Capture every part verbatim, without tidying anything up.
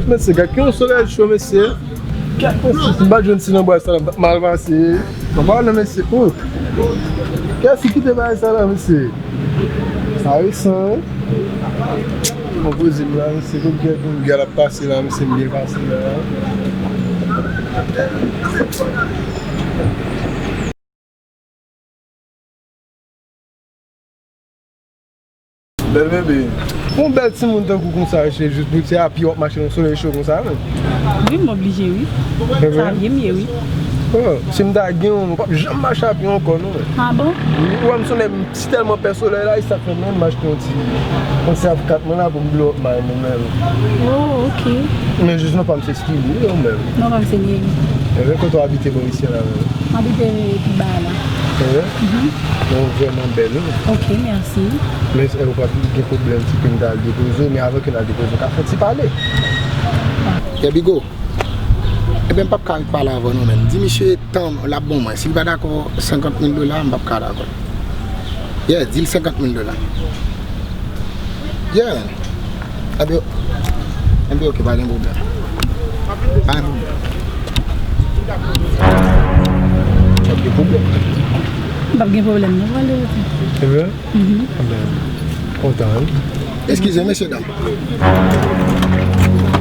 Mesye, gad ki yon solèy cho, mesye. Gad, mesye, si m pa t jwenn ti nan bwa sa la, m t ap mal pase. Anba non, mesye. Oh. Kiyès ki kite bagay sa la, mesye? Sa resan, wi. Bon, poze m la, mesye. Kot gèl, kot gèl ap pase la, mesye, m byen pase la. Bèl bebe. Yon bèl timoun tankou konsa, se jis pou ti api w ap mache nan solèy cho konsa, men. Wi, m oblije, wi. Sa vye m ye, wi. Oh, si m ta gen yon, m p ap janm mache api ankò, non, men. Ah bon? Ou wè m se yon nèg, m si tèlman pè solèy la, e sa fè mwen m achte yon ti, yon ti F kat mwen la pou m blow up mwen menm. Oh, ok. Men jis non pa m se Stevie, wi, ou menm? Non, pa m se Neri. Ebyen, kote w abite bò isi a la menm? M abite pi ba la. Ebyen? Mhm. Ou vrèman bèl, wi. Ok, mèsi. Men, e, ou pa gen pwoblèm, si ke m ta al depoze w, men avan ke n al depoze w, ka fè ti pale. Yè Bigo. Ebyen, m p ap ka ret pale avè w non, men. Di misye tan l ap bon mwen. Si l pa dakò, senkant mil dola, m p ap ka dakò. Yeah, di l senkant mil dola. Yeah. Ebyen, ebyen, ok, pa gen pwoblèm. Pa gen pwoblèm. Pa gen pwoblèm. M p ap gen pwoblèm, non, pale. Evre? Mhm. Ebyen, kontan, wi. Eskize, mesye dam.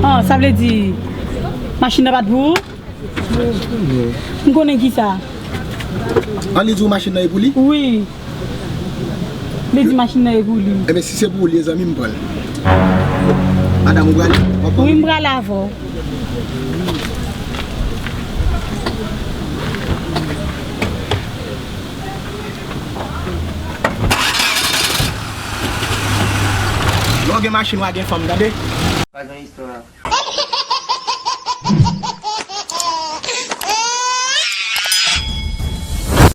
Ah, sa vle di, machin nan pa t pou ou? M konnen ki sa. An li di w machin nan e pou li? Wi. Li di machin nan e pou li. Ebyen, si se pou ou li, zanmi m pran l. Madanm, ou prale? W ap pran? Wi, m prale avè w. Lè w gen machin, w a gen fanm, tande? Pa gen istwa.